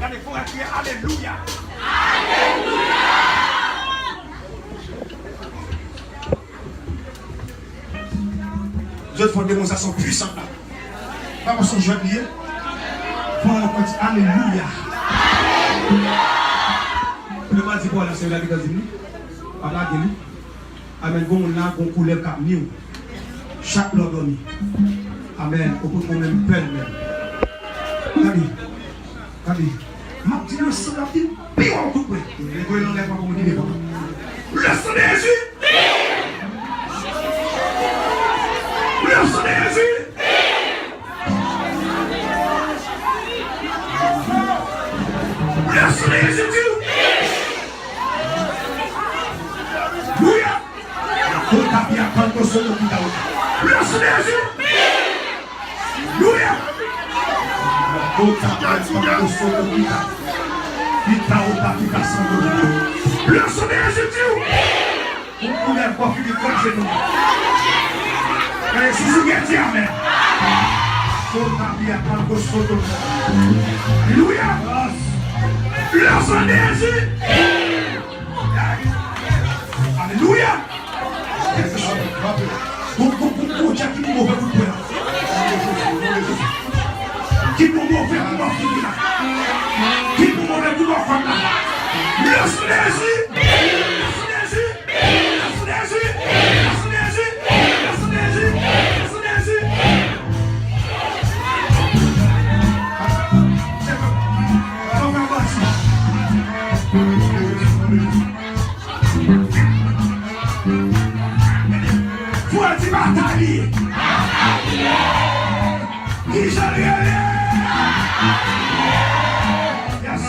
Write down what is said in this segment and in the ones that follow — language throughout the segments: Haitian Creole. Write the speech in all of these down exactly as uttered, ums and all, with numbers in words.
Gade, fò w kriye alelouya. Zòt fè yon demonstrasyon pwisan la. Pa paske jwèt li ye. Fò yon fòt alelouya. Alelouya. Lè m a di pawòl la, se yo la ki ta di m li. Pa lage li. Amèn. Gon moun la, gon koulè k ap ni w. Chak lè w dòmi. Amèn. Ou pot mwen menm pè l menm. Gade. Gade. M ap di leson l ap vin pi wè w kout pwen. Mwen voye nan lè pa pou mwen ki devan. Leson de Jezi. Leson de Jezi. Jezi di w. Alelouya. Kota pia pando soto kita. Bless Jezi. Alelouya. Kota pia pando soto kita. Kita ota kita sando. Bless Jezi di w. Ou koulè kò fini kraze nou. Gade, si sou gen di amèn. Sota pia pando soto. Alelouya. Bless Jezi. Alelouya. Bon, bon, bon, bon, Bondye ki pou move pou pwen. Ki pou move pou mwen fini la. Ki pou move pou mwen fanm la. Bless Jezi. Bless Jezi. Bless Jezi. Bless Jezi. Bless Jezi. Bless Jezi. Bless Jezi. Fò di batay li ye. Kijan l rele? Yes.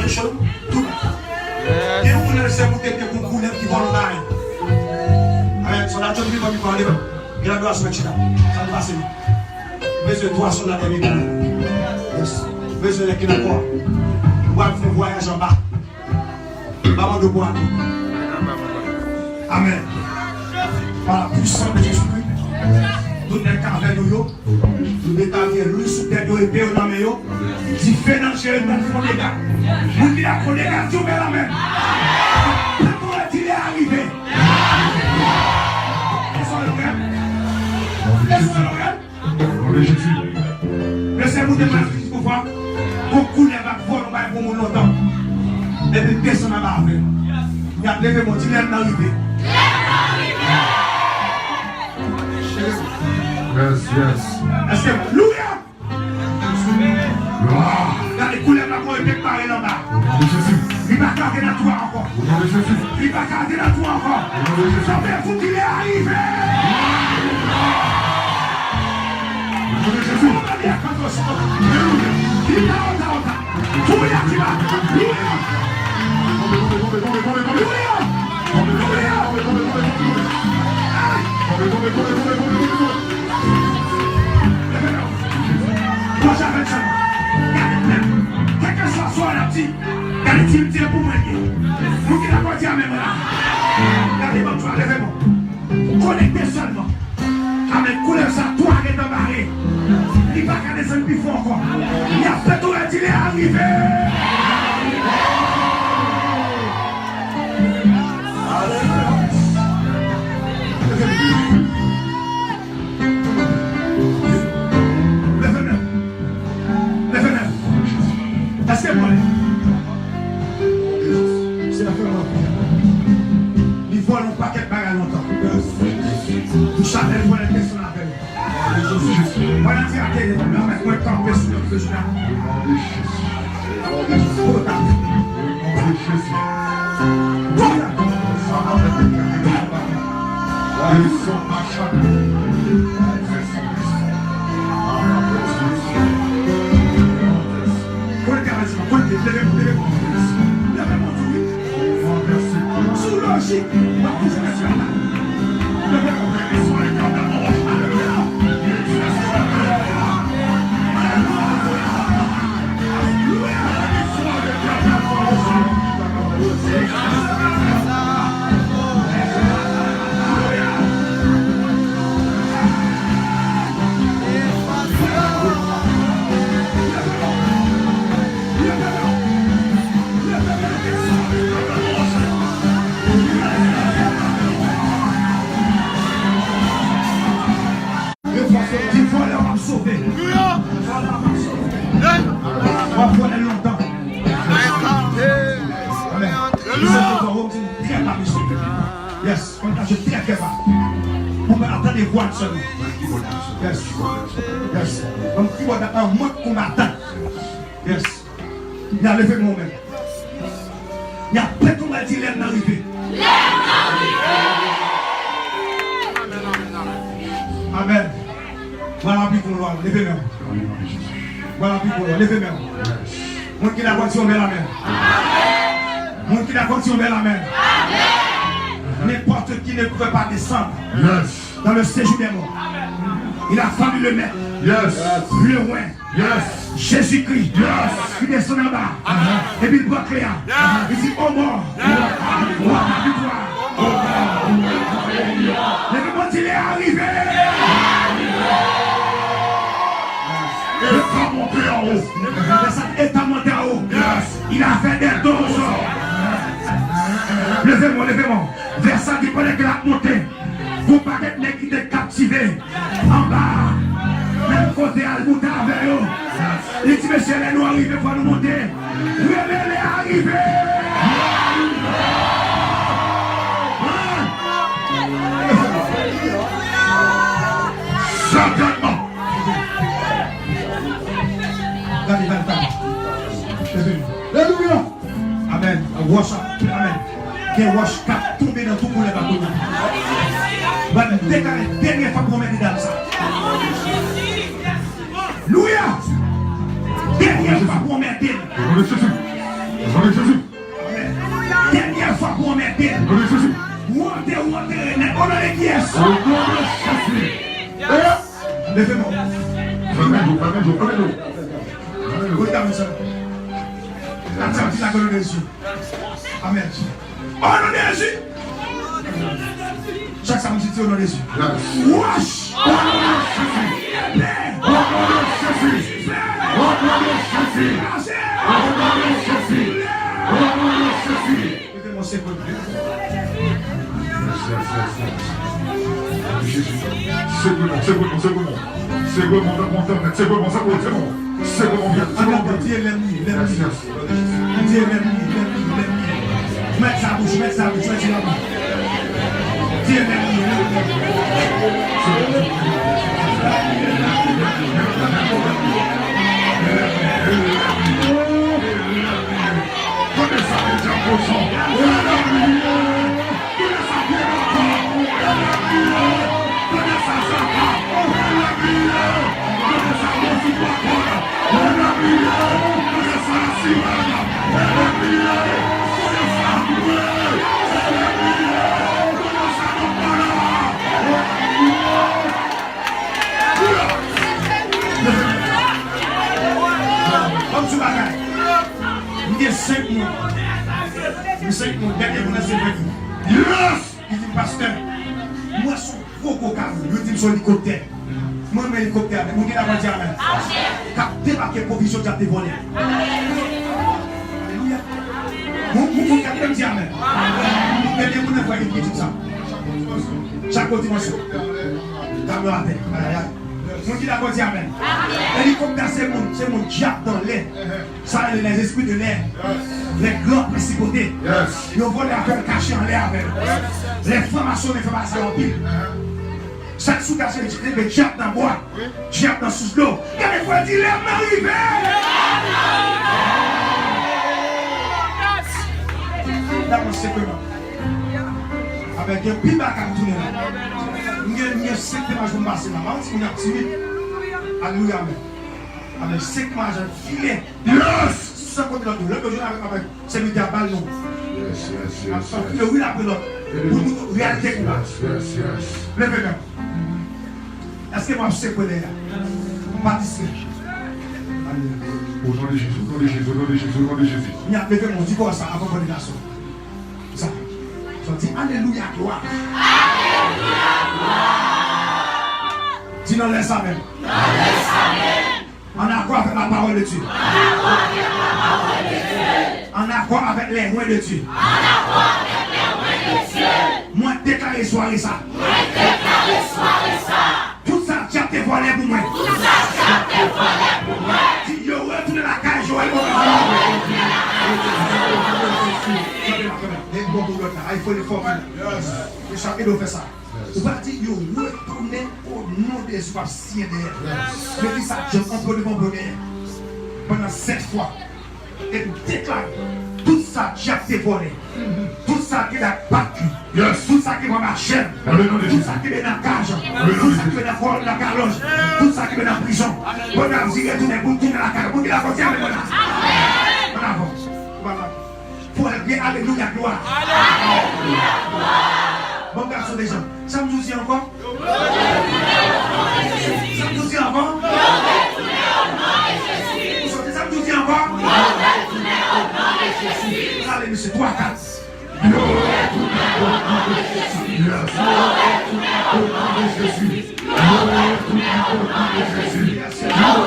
Cho, tout. Gen yon moun nan se moute ke pou koulèv ki vòlò bay. Amèn. Sòlda John vivan, vivan, leve. Gen adorasyon, et cetera. Sa nou pase. Bezwen twa sòlda dènye kou. Yes. Bezwen nèg ki nan kò. Ou ap fè vwayaj anba. Ba mande pou atou. Amèn. Par la puissance de Jésus-Christ, tout nèg k avè nou yo, nou detavye lwi sou tèt yo, epe yo nan men yo. Dife nan je yo, pral fè yon dega. Moun ki dakò dega, di w bèl amèn. Pèp ou di lè a rive. Èske w wè? Èske w wè? Non de Jezi. Mesye, moute mwen jis pou fwa. Gon koulèv ap vòlò bay pou moun lontan. Epi desann anba avè l. Y ap leve mò, di lè m nan rive. Yes, yes. Èske, louya! Gade, koulèv la pran epek bare l anba. Li pa ka antre nan twou a ankò. Li pa ka antre nan twou a ankò. Sa vle di lè a rive. Li ta ota, ota. Louya, louya. Louya. Louya. Hey! Pòch avèk sa. Gade pèp. Kèlkeswa sa w ap di. Gade, di m, di l pou mwen ye. Moun ki dakò di amèn mwen la. Gade, ban m twa, leve mwen. Konekte sèlman. Amèn. Koulèv sa, twa gentan bare. Li pa ka desann pi fon ankò. Y ap fè tou rèd, di lè a rive. Alelouya. Leve men w. Leve men w. Èske mwen? Se nan fè mwen. Li vòlè yon pakèt bagay lontan. Pou chapèl vòlè desann avè l. Pandan ti atelier, mwen kanpe sou yon fè jounen. Sou lojik, w ap toujou rete la. Di vòlè w ap sove. Vòlè w ap sove. W ap vòlè lontan. Amèn. Li sòti nan kò w, di m, trè pa mesye. Yes. Konn ta jwe trè, trè pa. Pou mwen ap tande vwa l sèlman. Yes. Yes. Ban m kibòd la an mòd konbatan. Yes. N a leve men w menm. N a pete w, di lè m nan rive. Lè m nan rive. Amèn. Vwala pi kon lwa, leve men w. Vwala pi kon lwa, leve men w. Moun ki dakò di yon bèl amèn. Moun ki dakò di yon bèl amèn. N'importe qui ne peut pas descendre dans le séjour des morts. Il a fallu le maître, le roi, Jezikri, ki desann anba, epi l pran kle a. Li di, o mò, ou a la viktwa. Leve men w, di lè a rive. Lè sa, lè sa monte anwo. Il a fait des dons aux hommes. Leve men w, leve men w. Vèsè ki konnen ke l ap monte. Gon pakèt nèg ki te kaptive anba a. Menm kote a, l moute avè yo. Li di, mesye, lè nou rive, fò nou monte. Premye lè a rive. Sètènman. Gade, gade, gade. Alelouya. Amèn. Wòch ap, amèn. Gen wòch k ap tonbe nan tou koulèv la kounye a. Ban m deklare dènye fwa pou anmède dam sa. Louya! Dènye fwa pou anmède l. Au nom de Jésus. Dènyè fwa pou anmède. Au nom de Jésus. Ou antere, ou antere nèt. O non de kiyès? Au nom de Jésus. Eh? Leve men w. Fèmen je w, fèmen je w, fèmen je w. Fèmen je w. Wi, dam sa. N ap sòti la, au nom de Jésus. Amèn. O non de Jezi. Chak sa m di, di o non de Jezi. Wòch. O non de Jezi. Epè. O non de Jezi. Zifè. O non de Jezi. Kraze. O non de Jezi. O non de Jezi. Mete men w, sekwe m. Yes, yes, yes, yes. Jezi. Sekwe men w, sekwe men w, sekwe men w. Sekwe men w, tankou yon tanpèt. Sekwe men w, sekwe, sekwe men w. Sekwe men w byen, sekwe men w byen. Di e lènmi, lènmi. Yes, yes. Di e lènmi, lènmi, lènmi. Mèt sa bouch, mèt sa bouch, mèt sa bouch. Di e lènmi, lènmi. Kote sa ki djab kochon? Kote sa ki djab kochon? Ban m di w bagay. M gen senk moun. M senk moun. Dènye moun nan se Freddy. Yes! Li di m, pastè, m wè s on gwo gwo kamo. Yo di m s on elikoptè. Mwen renmen elikoptè a, men moun ki dakò di amèn. K ap debake pwovizyon djab te vòlè. Alelouya. Moun, moun, moun k ap di amèn. Dènye moun nan kwè ki di sa. Chak kote mwen sou. Kamyon atè. Ayayay. Moun ki dakò di amèn. Elikoptè se moun, se moun djab nan lè. Sa rele les esprits de l'air. Les grands principautés. Yo vole avè l, kache anlè avè l. Lè fè masonnen fè pase anpil. Sa k sou kache, li leve djab nan bwa, djab nan sous dlo. Gade frè di lè m nan rive. N ap sekwe non. Avèk gen pil bagay k ap tounen la. M gen, m gen senk temwayaj pou m pase la. M pa yon timoun y ap timid. Alelouya, amèn. Amèn. Senk temwayaj an file. Yes! San konte lòt yo. Lòt yo jwenn avèk, avèk sèvitè a ba l non. Yes, yes, yes, yes. Ap file youn apre lòt. Pou nou reyalite kou la. Yes, yes, yes. Leve men w. Èske m ap sekwe lè a? M pa distrè. Alelouya. Au nom de Jésus, au nom de Jésus, au nom de Jésus, au nom de Jésus. Kounye a leve men w, di kò sa avan kòdinasyon. Sa. Sa di alelouya, glwa. Alelouya, glwa. Di nan lè sa menm. Nan lè sa menm. En accord avec la parole de Dieu. En accord avec les reins de Dieu. Mwen deklare sware sa. Tout sa dyab te vòlè pou mwen. Di yo retounen lakay Joel Moran. Kanpe la, kanpe la. Men bon pou lòt la. Ay, fò l fò. Mesye, ede w fè sa. Ou pa di yo retounen o non de Jezi, w ap siyen dèyè. Men di sa dyab, on pwodwi, on pwodwi. Pandan sèt fwa. Epi deklare tout sa dyab te vòlè, tout sa ki nan bat li, tout sa ki pran machenn, tout sa ki nan kaz, tout sa ki nan kòl, nan kalòj, tout sa ki nan prizon. Bondye ap di retounen, pou tounen lakay. Moun ki dakò di amèn, mwen la. An avan. Fò l byen, alelouya, glwa. Bon gason deja. Sa m di w di ankò? Sa m di w di ankò? Ou soti, sa m di w di ankò? Ale, mesye, twa, kat. Yo retounen o non de Jezi. Yo retounen o non de Jezi. Yo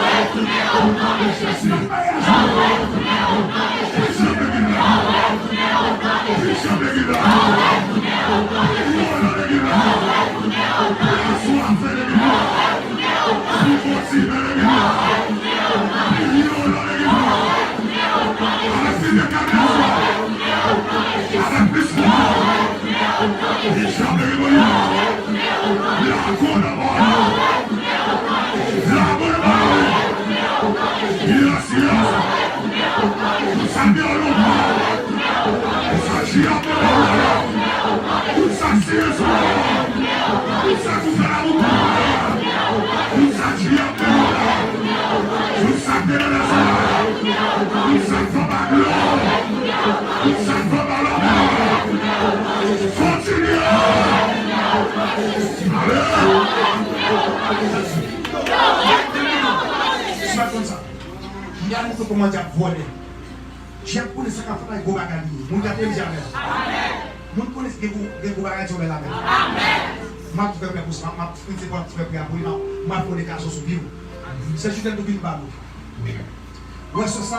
retounen o non de Jezi. Yo retounen o non de Jezi. Yo retounen o non de Jezi. Yo retounen o non de Jezi. Yes, yes. Tout sa ki anlè w, tout sa ki ap anlè w, tout sa ki anlè w, tout sa ki fè la wout, tout sa ki ap anlè w, tout sa ki anlè w, tout sa ki anlè w, tout sa ki anlè w. Sou pa konn sa. M pral montre w kòman dyab vòlè. Dyab konnen sa k ap fèt la, e gwo bagay li ye. Moun ki ap di amèn. Moun konnen gen gwo, gen gwo bagay, di amèn. M ap fè priyè pou sa, m ap, m ap fè priyè pou li, m ap, m ap fè yon deklarasyon sou vi w. Se Jidèl tou vin ba nou. Wè sè sa,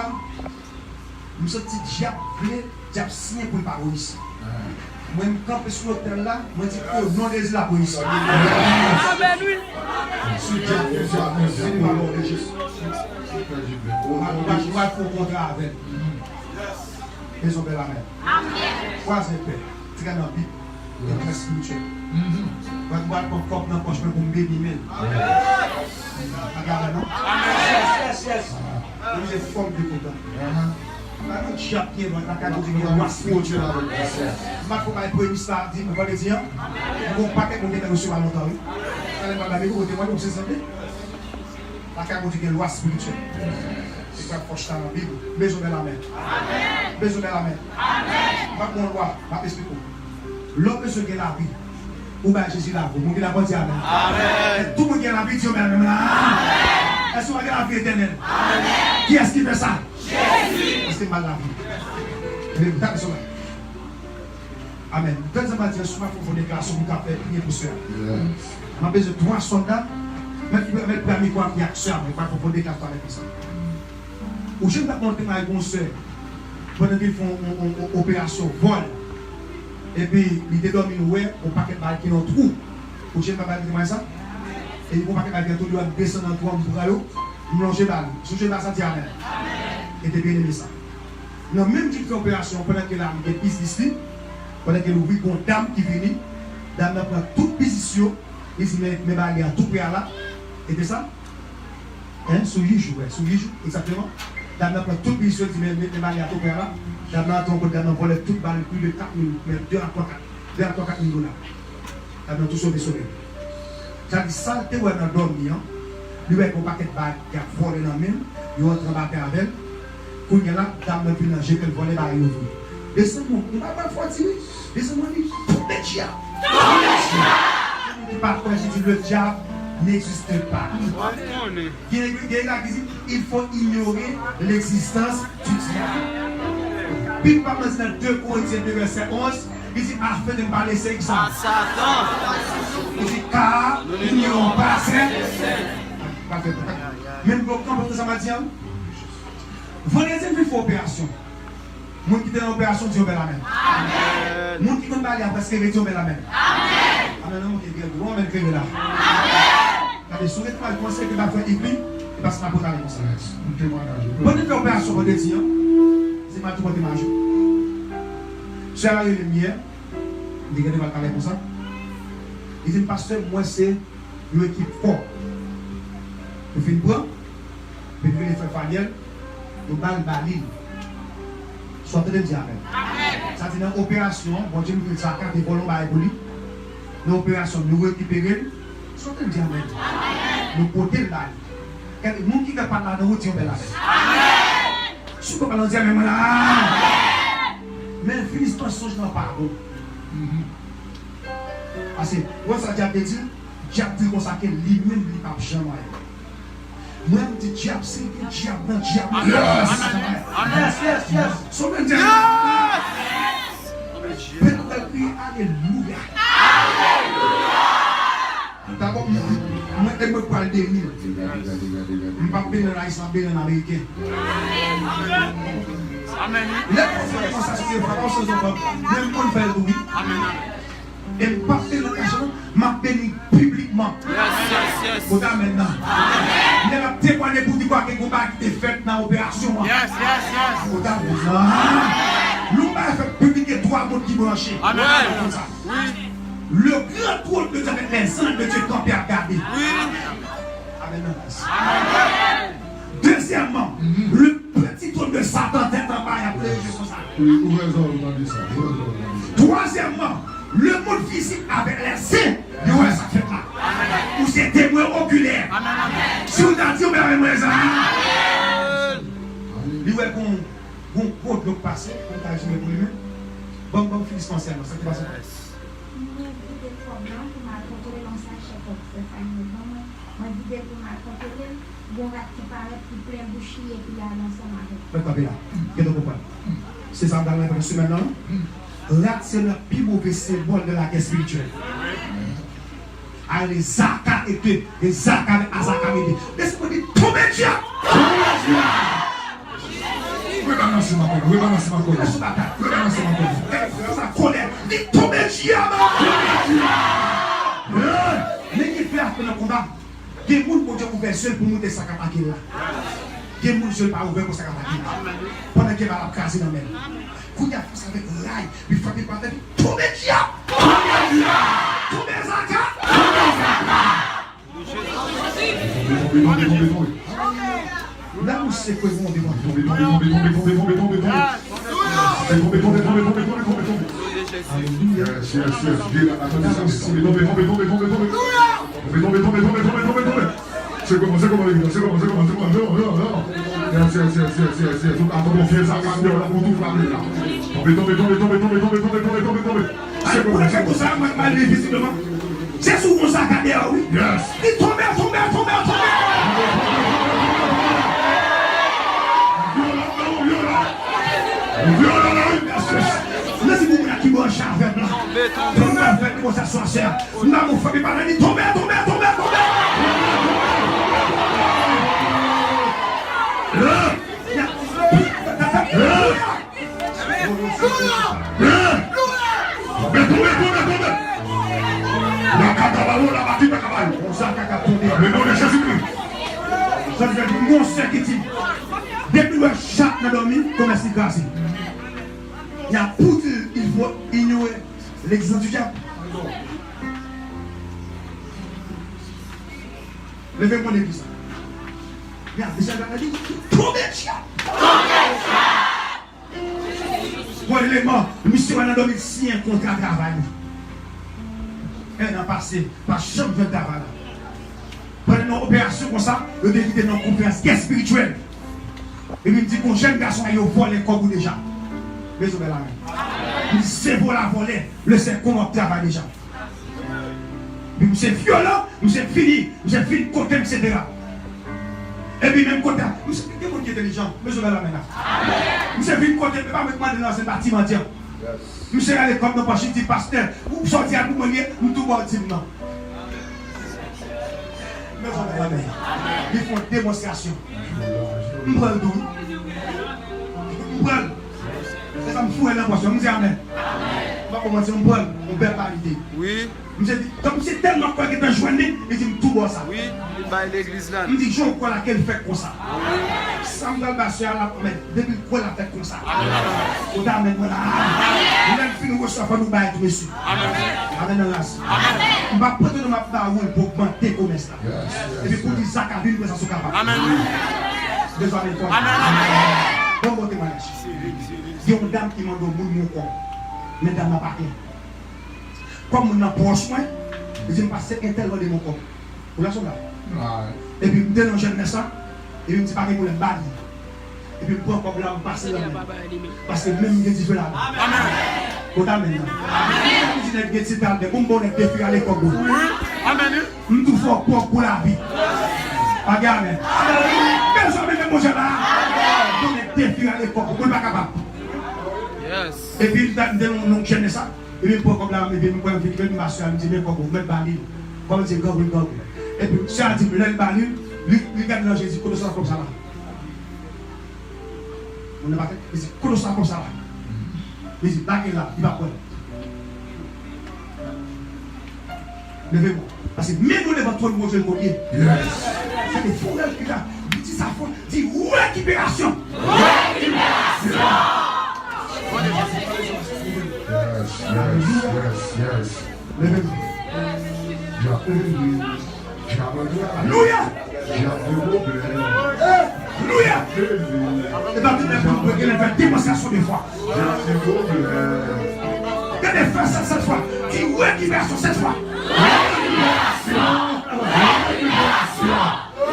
m santi dyab vle, dyab siyen pou l pa reyisi. Mwen, m kanpe sou lotèl la, mwen di, o non de Jezi, l ap reyisi. Amèn, wi. Si dyab fè sa, se pa non de Jezi. Ou va, ou va, ou va fè yon kontra avè l. Bezwen bèl amèn. Amèn. Kwaze pè, trè nan Bib, e trè espirityèl. Mwen, mwen pran kòb nan pòch mwen pou m beni men l. Pa gade non? Yes, yes, yes. Mwen se fòm de kontan. Mwen, mwen dyab ki envan, la ka di gen lwa espirityèl. M pa t fò bay premis la, di, mwen pa te di an. Mwen, gon pakèt moun ki te resevwa lontan, wi. Talè m pa bay mikwo, kote mwen, nou se sanble. Lakay Bondye gen lwa espirityèl. Se kwa fòs ta nan Bib. Bezwen bèl amèn. Bezwen bèl amèn. M ap bon lwa, m ap esplike w. Lè w bezwen gen lavi, ou bay Jezi lavi w. Moun ki dakò di amèn. Amèn. Tout moun gen lavi, di yo menm la. Èske w gen lavi etènèl? Amèn. Kiyès ki fè sa? Jezi. Paske m ba l lavi. Leve, tape sou la. Amèn. Dènye maten an, si w pa fè yon deklarasyon, m ka fè priye pou sè a. M ap bezwen twa sòlda. Mèt, mèt pran mikwo a ak sè a, mwen pa fè yon deklarasyon avèk li sa. Ou jwenn m t ap montre m ak yon sè pandan ke l fè yon, yon, yon, yon operasyon vòl. Epi li te dòmi, l wè yon pakèt bagay ki nan twou. Ou jwenn m t ap bay li temwayaj sa? Epi yon pakèt bagay ki nan twou, li wè m desann nan twou an, m pran yo, m lonje ba li. Si w jwenn m sa, di amèn. E te byeneme sa. Nan menm jou l fè operasyon, pandan ke l al gen biznis li, pandan ke l ouvri, gon dam ki vini, dam nan pran tout biznis yo, li di, men, men bagay li a tou prè a la, e te sa? Hein, sou Yijou, wè, sou Yijou, egzakteman. Dam nan pran tout biznis yo, li di, men, men, men bagay li a tou prè a la. Dam nan antre yon kote, dam nan vòlè tout ba li plis de kat mil, men de a twa kat, de a twa kat mil dola. Dam nan tou sove, sove. Sa di sa l te wè nan dòmi an, li wè gen yon pakèt bagay y ap vòlè nan men l, yo antre anba tè avè l. Kounye a la, dam nan vin nan je ke l vòlè bagay yo vre. Desann mwen, m pa pral fò di wi. Desann mwen di, tout de dyab. Tout de dyab. Moun ki pa kwè, je di, le diable n'existe pas. Gen, gen la ki di, il faut ignorer l'existence du diable. Bib pa di nan de Korentyen de vèsè onz, li di, afin de ne pas laisser examen. Li di, car nous n'ignorons pas, c'est. Pafè, pafè. Menm pou kanpe sa m ap di an. Vandredi, m vin fè operasyon. Moun ki te nan operasyon, di yon bèl amèn. Amèn. Moun ki konn bale a prèske rete, di yon bèl amèn. Amèn. Amèn, amèn, monte byen gwo, amèn, klere la. Amèn. Gade, si w rete mal kòmanse, ke pa fè epi, e pa se la pou tale konsa. Pandan m fè operasyon vandredi an, se mal tou pote majou. Sè a rele m yè, m te gentan mal tale konsa. Li di m, pastè, m wè se yon ekip fò. Nou fin pran, men nou vin fè Fanyèl, nou ba l, ba li. Sòt tande m di amèn. Sa di nan operasyon an, Bondye montre l sa ka te vòlè yon bagay pou li. Nan operasyon, nou rekipere l. Sòt tande m di amèn. Nou pote l ba li. Gade, moun ki gen pa ladan, ou di yon bèl amèn. Si w pa pale, di amèn, mwen la. Men finisman sonj nan pa bon. Paske, wè sa dyab te di l, dyab di l konsa ke li menm, li p ap janm anyen. Mwen, m di dyab, si l gen dyab nan dyab, li p ap janm anyen. Yes, yes, yes. Sou men dyab. Pèp la kriye, alelouya. Alelouya. Dabò, m, mwen, e mwen pral beni l. M p ap beni l nan ayisyen, m ap beni l nan ameriken. Amèn. Lè m konn fè konsa, se pa yon sezon, men m konn fè l tou, wi. E m p ap beni nan kache, non. M ap beni piblikman. Kote amèn nan? Lè m ap temwanye pou di kwa ke gon bagay ki te fèt nan operasyon an. Kote amèn nan? Lè yon bagay fèt piblik, gen twa moun ki branche. Amèn. Konn sa. Le grand trône de Dieu avec les anges de Dieu campés à garder. Amèn. Dezyèmman, le petit trône de Satan tèt anba, y ap leve konsa. Wi, ou rezon, ou tande sa. Ou rezon, ou tande sa. Twazyèmman, le monde visible avec les yeux, yo wè sa k fèt la. Ou se temwen okilè. Si w ta di, ou mèt mwen sa. Li wè gon, gon gwo dlo k pase, pou l ta jime pou li menm. Ban m, ban m finisman sèlman, sa ki pase. Kòb lan pou m al kontwole nan sa chèkòp sè Fanny ban mwen. Mwen vide l pou m al kontwole l. Gon rat ki parèt, ki plen bouch li epi l ale ansanm avè l. Mwen kanpe la. Gentan konprann. Se sa m pral wè pandan semèn nan. Rat se le pi move senbòl de la guerre spirituelle. A rele Zaka e de, e Zaka avèk Azaka rele. Lespri di tonbe dyab! Tonbe dyab! Rebalanse m ankò, rebalanse m ankò. Rebalanse m ankò. Gade frè sa kolè. Li tonbe dyab! Tonbe dyab! Men ki fè afè nan konba. Gen moun Bondye ouvè zye l pou montre sa k atake l la. Gen moun zye l pa ouvè pou sa k atake l la. Pandan ke bal ap kraze nan men l. Kounye a fòs avèk ray, li frape pa tèt li. Tonbe dyab! Tonbe dyab! Tonbe zaka! Tonbe zaka! Tonbe, tonbe, tonbe, tonbe. Lanmou sekwe mwen devan. Tonbe, tonbe, tonbe, tonbe. Alelouya. Yes, yes, yes. Tonbe, tonbe, tonbe, tonbe, tonbe. Tonbe, tonbe, tonbe, tonbe, tonbe, tonbe. Se kòman, se kòman, legliz, se kòman, se kòman, se kòman, se kòman, se kòman, se kòman. Yes, yes, yes, yes, yes, yes. Ou ka tonbe fye sa, kapyon la pou tou frape la. Tonbe, tonbe, tonbe, tonbe. Se pou leve konsa, mwen, mwen, vizibleman. Se sou konsa, gade, wi. Yes. Li tonbe, tonbe, tonbe, tonbe. Vyolan, non, vyolan. Vyolan, non, wi, yes, yes. Mèsi pou moun ki branche avè m la. Tonbe, tonbe. Tonbe avè m konsa, swasyè. Nan mou fè, li pa nan li. Tonbe, tonbe, tonbe, tonbe. Tonbe, tonbe, tonbe, tonbe. Lakata balo, labati pa ka balo. Konsa ka ka tonbe. Le non de Jezikri. Sa vle di, gon sè ki di, depi w wè chat nan dòmi, konmès li kraze. Y a pou di, il faut ignorer l'existence du diable. Leve mwen legliz la. Y a deja gade li, tonbe dyab. Bon, eleman, misye wè nan dòmi l siyen kontra travay li. En an pase, pa janm jwenn travay la. Pandan nan operasyon konsa, yo te envite nan konferans gè espirityèl. Epi m di, gon jèn gason la, yo vòlè kòb ou deja. Mezon bèl amèn. M di, se vòlè, vòlè, le sè kon w ap travay deja. Epi misye vyolan, misye vini, misye vin kote m, etsetera. Epi menm kote a, misye gen moun ki entèlijan, mezon bèl amèn la. Misye vin kote m, e pa mwen ki mande l nan, se pa ti mandyan. Misye rale kòb nan pòch li, di, pastè, ou sa w di a pou mwen li ye, m tou ba w di m nan. Mezon bèl amèn. Li fè yon demonstrasyon. M pran l tou wi. M pran l. Se sa m foure nan pòch mwen, m di amèn. M pa pou manti, m pran l, yon bèl kalite. Wi. Misye di, tank misye tèlman kwè gentan jwenn li, li di m tou ba w sa. Wi, li bay legliz la. M di, jan w kwè la ke l fèt konsa. Sa m pral ba sè a, l ap mèt, depi l kwè l ap fèt konsa. Kote amèn mwen la. Lè n fin resevwa, fò nou bay tou mesye. Amèn nan ras. M p ap prete non m ap ba ou l pou ogmante komès la. Epi pou di Zaka vin prezans ou kapab. Amèn. Dezòmè fò. Bon, bon temwayaj. Gen yon dam ki mande yon moun yon kòb. Men dam nan pa gen. Kòm moun nan pwòch mwen, li di m pastè entèl mande m yon kòb. Ou la sou la. Epi m te nan jèn nèg sa, epi m di pa gen pwoblèm, ba li. Epi m pran kòb la, m pase nan men l. Paske menm m gen dife ladan. Kote amèn nan? M di nèg gen ti talè, bon, bon, nèg defi ale kòb ou. M tou fè w pwòp pou lavi. Pa gen amèn. Bezwen menm Bondye la. Bon, nèg defi ale kòb ou, pou l pa kapab. Epi m te nan jèn nèg sa, epi m pran kòb la, epi m pran vit, epi m pase a, m di men kòb ou, mèt ba li. Kòm di gangou, gangou. Epi sè a di m lè l ba li, li, li gade nan je l, li di kote w sot kòb sa la. Moun nan pa fè, li di, kote w sot kòb sa la? Li di, bagay la, li pa kwè. Leve mwen. Paske men nou devan twòn Bondye l kote. Se de fo rèv ki la. Li di sa fò. Di rekiperasyon. Rekiperasyon. Yes, yes, yes, yes. Leve mwen. Alelouya. Alelouya. E pa tout lè pou nou gen lè fè demonstrasyon de fwa. Gade frè sa sèt fwa. Di rekiperasyon sèt fwa. Rekiperasyon. Rekiperasyon.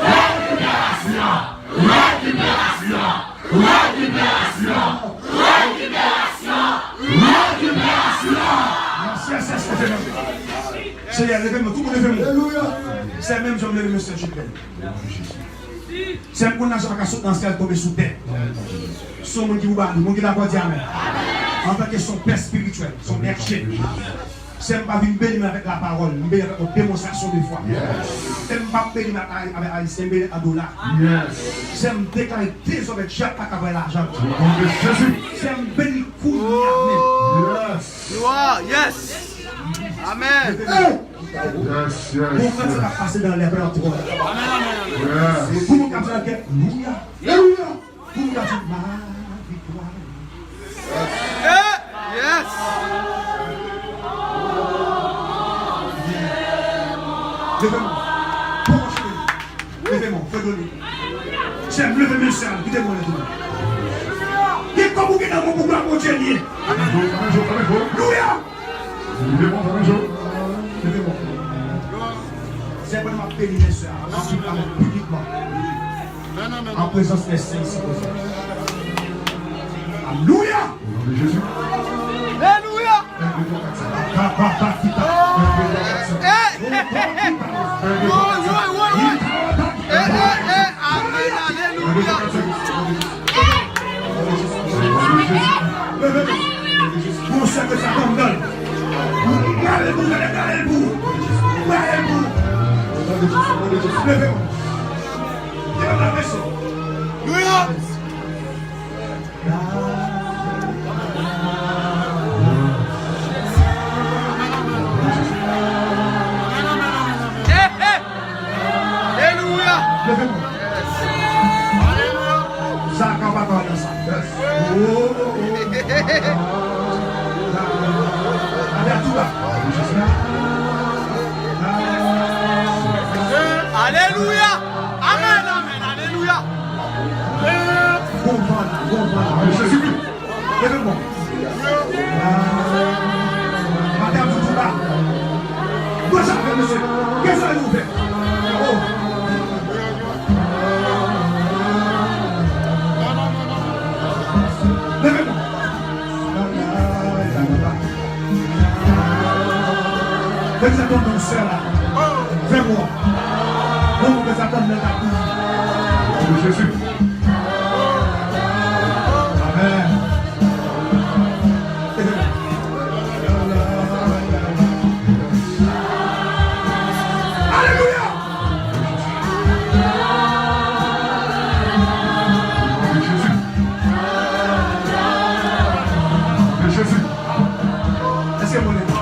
Rekiperasyon. Rekiperasyon. Rekiperasyon. Rekiperasyon. Rekiperasyon. Yes, yes, yes, yes, yes. Senyè, leve men, tout moun leve men. Alelouya. Se menm jan m leve men, Senyè Jezi. Sè m konn lajan pa ka sot nan syèl tonbe sou tè. Se yon moun ki pou ba li. Moun ki dakò di amèn. Antanke se yon pè espirityèl, se yon bèje. Sè m pa vin beni men avèk lapawòl, m beni avèk yon demonstrasyon de fwa. Sè m pa beni men avèk, avèk ayisyen, m beni avèk dola. Sè m deklare dezòmè dyab pa ka pran lajan. Sè m beni kounye a menm. Glwa, yes. Amèn. Hey! Yes, yes, bon, kantè k ap pase nan lè pran twòn. Yes. Pou moun k ap di nan kè, alelouya. Alelouya. Pou moun k ap di, ma viktwa. Eh, yes. Leve men. Pran cheve. Leve men, fè doni. Sè m, leve men sè a, kite mwen leve men. Gen kòb ou gen nan men w pou glwa Bondye l ye. Alelouya. Leve men, fè men sè a. Leve men. Sè, pandan m ap beni men sè a, m ap di amèn piblikman. An prezans dè sen isi prezan. Alelouya. Alelouya. Woy, woy, woy, woy. Eh, eh, eh, amèn, alelouya. Bon, sè ke sa konn dan. Gade l pou, gade, gade l pou. Gade l pou. Leve, bon. Leve, bon, mesye. Alelouya. Alelouya. Sa ka pa nan sa. Alelouya. Amèn, amèn. Alelouya. Bon van, bon van. Jezikri. Leve men w. Maten ap di tou ba. Mwen sa fè mesye. Kè sa li ouvè. Oh. Leve men w. Leve men w. Fè mwen. Bon, mwen sa tann nan la kou. Jezi. Amèn. Alelouya. Jezi. Jezi. Èske mwen leve?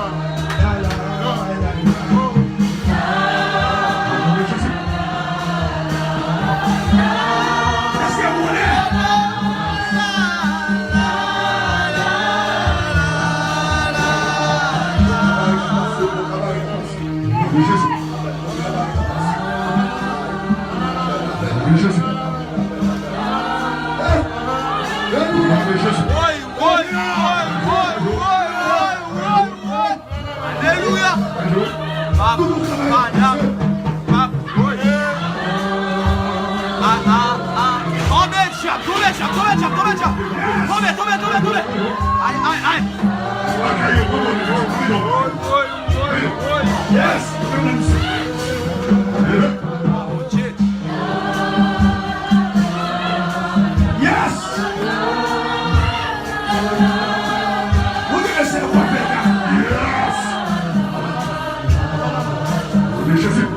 Èske mwen leve? Jezi. Jezi. Jezi. Woy, woy, woy. Alelouya. Pap, madam, pap, woy. Ah, ah, ah. Tonbe, dyab, tonbe, dyab, tonbe, dyab, tonbe, dyab. Tonbe, tonbe, tonbe, tonbe. Ay, ay, ay. Woy, woy, woy, woy. Yes. Bondye. Yes. Mwen te ese w ap fè sa. Yes. Jezi.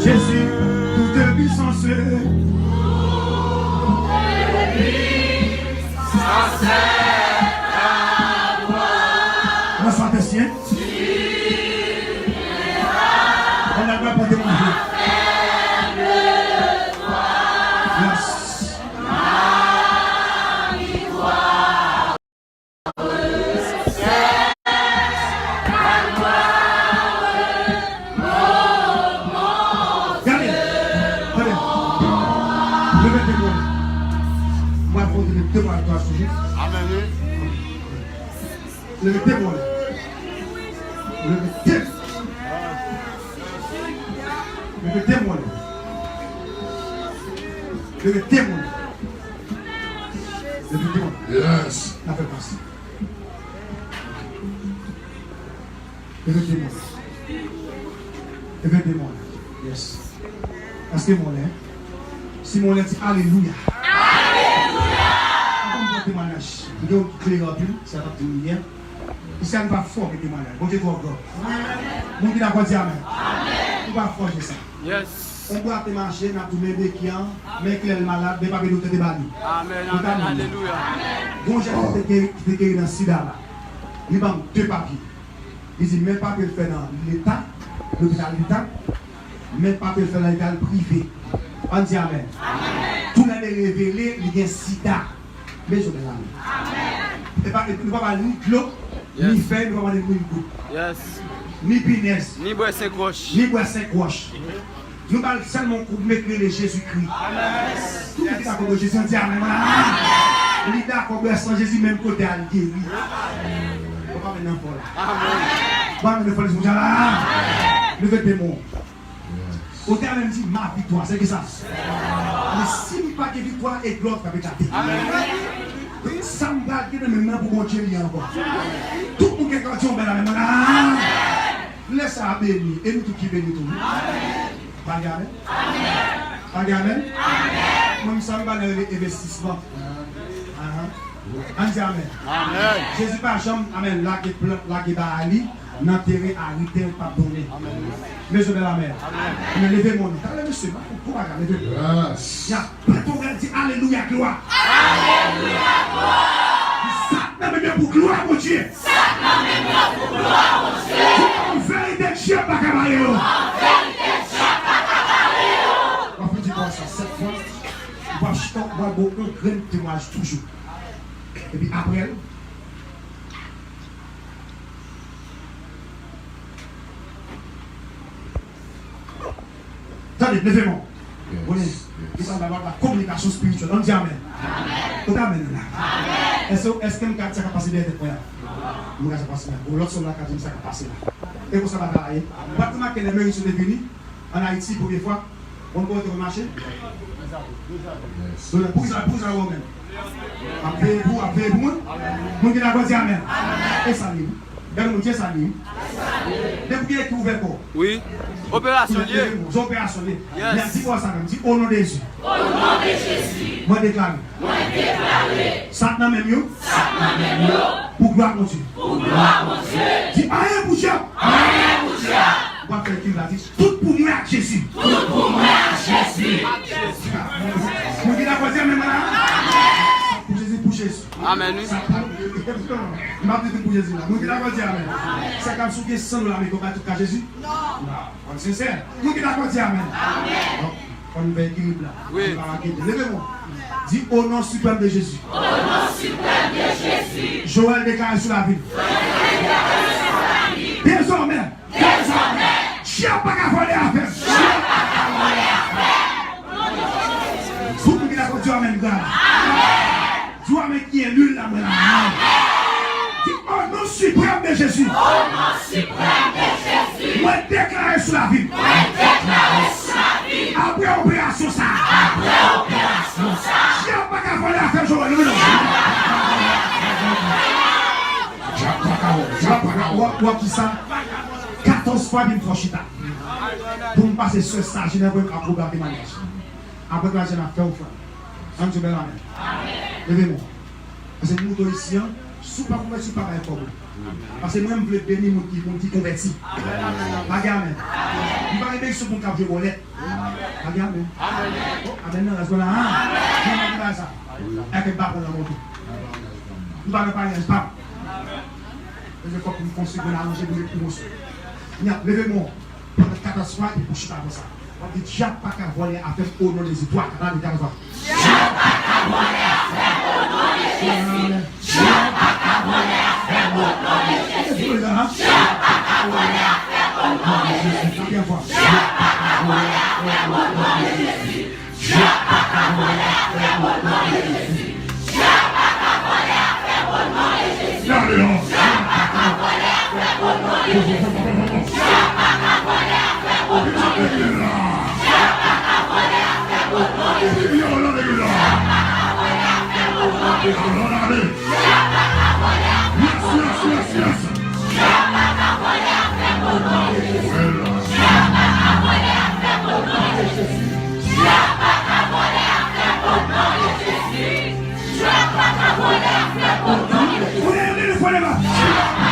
Jezi, toute puissance. Nan sa te syen. Ann al pran pote manje. Yes. Gade, tande. Leve de mwen. Mwen fò leve de mwen twa sou jou. Amèn, wi. Leve de mwen. Leve de. Leve de mwen. Leve de mwen. Leve de mwen. Yes. N a fè pase. Leve de mwen. Leve de mwen. Yes. Èske mwen lè? Si mwen lè, di alelouya. Alelouya! Avan m pran temwayaj, m gen yon ki klere anpil, sa t ap di m yè. Isi a nou pa fòme temwayaj. Bondye twò gran. Moun ki dakò di amèn. Nou pa fòje sa. Yes. On bwa te mache, n ap di men beki an, men klè l malad, men papye doktè te ba li. Amèn, amèn, alelouya. Gon jèn ki te geri, ki te geri nan sida la. Li ban m de papye. Li di men papye l fè nan leta, lopital leta, men papye l fè nan lopital prive. Ann di amèn. Tou lè li revele, li gen sida. Bezwen men la. E pa, nou pa ba l ni dlo, ni fèy, nou pa mande l ni goud. Yes. Ni pinèz. Ni bwè senk wòch. Ni bwè senk wòch. Nou ba l sèlman yon kout men k rele Jezikri. Tout moun ki dakò bwè Jezi, ann di amèn. Li dakò bwè san Jezi, menm kote a l geri. Ou pa menm nan fò la. Ou pa menm nan fò la. Leve de men w. Otè a menm di, ma victoire, se ki sa? Men si m pa gen viktwa, e glwa k ap eklate. Sa m pral gen nan men m nan pou Bondye li ankò. Tout moun gen kè di yon bèl amèn. Lè sa a beni, e nou tout ki beni tou. Pa gen amèn? Pa gen amèn? Mwen, sa m ba nan rele envestisman. Ann di amèn. Amèn. Jezi pa janm, amèn, lage plant, lage bagay li nan teren arid, teren k p ap donnen. Amèn. Mezon de la mè. Amèn. Leve men w. Talè, mesye, m ap fè yon gwo bagay, leve men w. Yes. Y a pèp ou di alelouya, glwa. Alelouya, glwa. Sa k nan men m yo pou glwa Bondye. Sa k nan men m yo pou glwa Bondye. Tout verite Dye pa ka bare yo. Tout verite Dye pa ka bare yo. W ap di konsa sèt fwa. Ou p ap chita, ou pral ba w yon grenn temwayaj toujou. Epi apre l, tande, leve men w. Konnen, li pral ba w la kominikasyon espirityèl. Ann di amèn. Kote amèn nan la? Èske, èske m ka di sa k ap pase dèyè tèt mwen an? M ka di sa k ap pase la. Gon lòt sòl la ka di m sa k ap pase la. E konsa bagay la ye. Ou pa t remake lè Meriso te vini ann Ayiti premye fwa? Ou konn kote w mache? Donk, poukisa, poukisa w menm? Ap veye pou, ap veye pou moun? Moun ki dakò di amèn. E sa li ye. Gade moun, di sa li ye. Depi w gen ki ouvè kò w. Wi. Operasyon li ye. Se operasyon li ye. Yes. Men di bò sa menm, di, au nom de Jésus. Au nom de Jésus. Mwen deklare. Mwen deklare. Sa k nan men m yo. Sa k nan men m yo. Pou glwa Bondye. Pou glwa Bondye. Di anyen pou dyab. Anyen pou dyab. Ou ap fè ekilib la, di, tout pou mwen ak Jezi. Tout pou mwen ak Jezi. Moun ki dakò di amèn la. Pou Jezi, pou Jezi. Amèn, wi. Sa pa, m ap di tout pou Jezi la. Moun ki dakò di amèn. Sa k ap sou gen san dola, men konpa tout ka Jezi? Non. Ann sensè. Moun ki dakò di amèn. Amèn. Bon, fò n fè ekilib la. Wi. Ann pa makete. Leve men w. Di, au nom suprême de Jésus. Au nom suprême de Jésus. Joël deklare sou lavi m. Joël deklare sou lavi m. Dezòmè. Dezòmè. Dyab pa ka vòlè afè m. Dyab pa ka vòlè afè m. Tout moun ki dakò di amèn, gade. Amèn. Di amèn ki gen lwil la, mwen la. Amèn. Jezi. O non siprèm de Jezi. Mwen deklare sou lavi m. Mwen deklare sou lavi m. Apre operasyon sa a. Apre operasyon sa a. Dyab pa ka vòlè afè Joel, non, non. Dyab pa ka vòlè, dyab pa ka vòlè. W ap, w ap ki sa? Katòz fwa epi m fè w chita. Pou m pase sè sa, jenè pou m ap pwogram temwayaj. Apre temwayaj la, n ap fè ofrann. Ann di bèl amèn. Leve men w. Paske nou tou isi an, si w pa konvèti, w pa bay kòb ou. Paske mwen, m vle beni moun ki, moun ki konvèti. Pa gen amèn. M pa gen benediksyon pou moun k ap jwe bòlèt. Pa gen amèn. O, amèn nan rès la, a. Jan m di bagay sa. Èske m pa pran nan moto? M pa nan paryaj pa m. Leve kò pou m konsi, pou n aranje, pou n pwomosyon. N ap leve men w. Pandan katòz fwa, epi pou chita konsa. W ap di, dyab pa ka vòlè afè m o non de Jezi. Twa, katòz fwa. Dyab pa ka vòlè afè m o non de Jezi. Dyab pa ka vòlè afè m o non de Jezi. Dyab pa ka vòlè afè m o non de Jezi. Katriyèm fwa. Dyab pa ka vòlè afè m o non de Jezi. Dyab pa ka vòlè afè m o non de Jezi. Dyab pa ka vòlè afè m o non de Jezi. Dyab pa ka vòlè afè m o non de Jezi. Dyab pa ka vòlè afè m o non de Jezi. Dyab pa ka vòlè afè m o non de Jezi. Dyab pa ka vòlè afè m o non de Jezi. Dyab pa ka vòlè afè m o non de Jezi. Yes, yes, yes, yes. Dyab pa ka vòlè afè m o non de Jezi. Dyab pa ka vòlè afè m o non de Jezi. Dyab pa ka vòlè afè m o non de Jezi. Dyab pa ka vòlè afè m o non de Jezi. Dyab pa ka vòlè afè m o non de Jezi.